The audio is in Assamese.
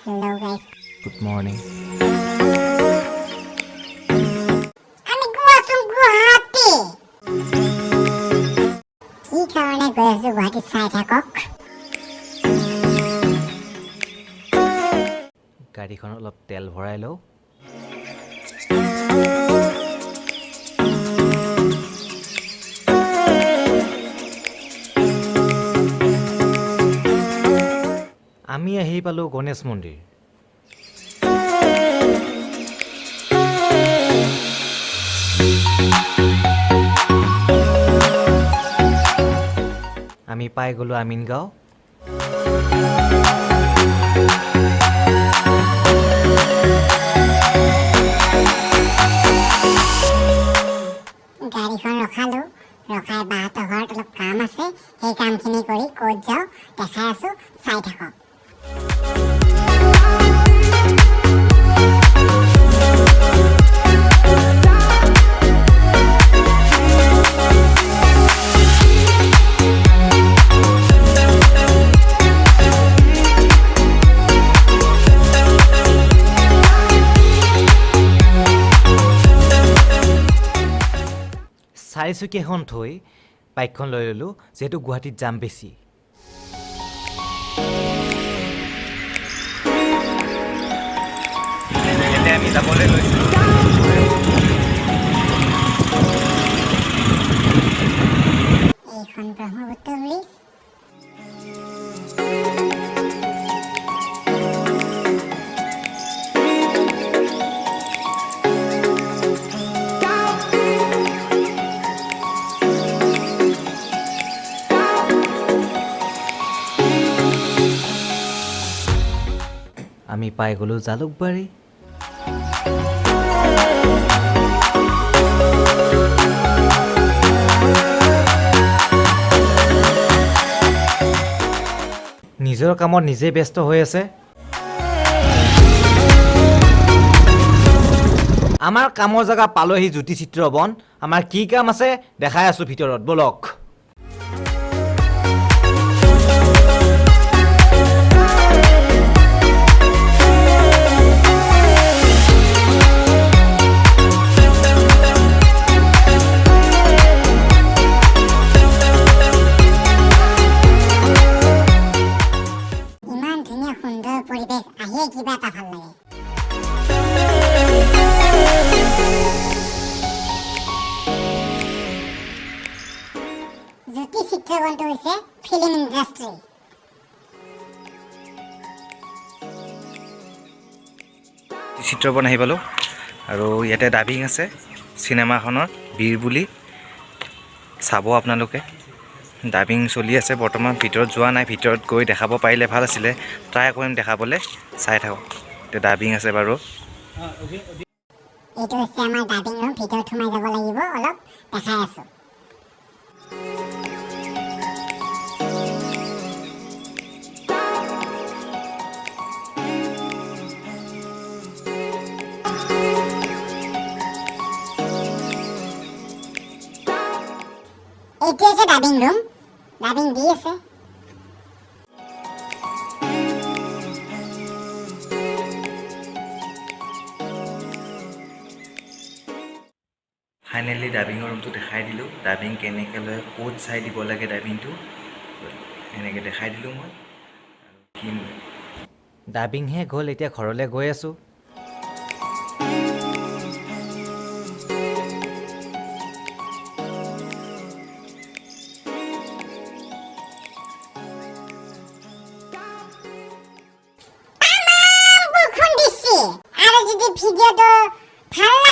Hello guys. Good morning. আমি গৈ আছো গুৱাহাটী। কি কাৰণে গৈ আছো গুৱাহাটী, চাই থাকক। গাড়ীখনত অলপ তেল ভৰাই লওঁ। আমি আহি পালোঁ গণেশ মন্দিৰ। আমি পাই গ'লোঁ আমিনগাঁও। গাড়ীখন ৰখালো। ৰখাই বাহঁতৰ ঘৰত অলপ কাম আছে, সেই কামখিনি কৰি ক'ত যাওঁ দেখাই আছো, চাই থাকক। চাৰিচকীয়াখন থৈ বাইকখন লৈ ল'লোঁ, যিহেতু গুৱাহাটীত জাম বেছি। এতিয়া আমি যাবলৈ লৈছোঁ। এইখন ব্ৰহ্মপুত্ৰ ব্ৰিজ। আমি পাই গ'লোঁ জালুকবাৰী। নিজৰ কামত নিজে ব্যস্ত হৈ আছে। আমাৰ কামৰ জেগা পালোহি, জ্যোতি চিত্ৰবন। আমাৰ কি কাম আছে দেখাই আছোঁ ভিতৰত, ব'লক। ইমান ধুনীয়া সুন্দৰ পৰিৱেশ, আহিয়ে কিবা এটা ভাল লাগে। জ্যোতি চিত্ৰবনটো হৈছে ফিল্ম ইণ্ডাষ্ট্ৰী। চিত্ৰবন আহি পালোঁ আৰু ইয়াতে ডাবিং আছে চিনেমাখনৰ বীৰ বুলি, চাব আপোনালোকে। ডাবিং চলি আছে বৰ্তমান, ভিতৰত যোৱা নাই। ভিতৰত গৈ দেখাব পাৰিলে ভাল আছিলে, ট্ৰাই কৰিম দেখাবলৈ, চাই থাকক। এতিয়া ডাবিং আছে বাৰু। এইটো হৈছে আমাৰ ডাবিং ৰুম। ভিতৰত সোমাই যাব লাগিব অলপ, দেখাই আছো। এইটো হৈছে ডাবিং ৰুম, ডাবিং দি আছে। ফাইনেলি ডাবিঙৰ ৰুমটো দেখাই দিলোঁ। ডাবিং কেনেকৈ লয়, ক'ত চাই দিব লাগে ডাবিংটো, সেনেকৈ দেখাই দিলোঁ মই। আৰু কি ডাবিংহে গ'ল, এতিয়া ঘৰলৈ গৈ আছোঁ। বৰষুণ দিছে। আৰু যদি ভিডিঅ'টো ভাল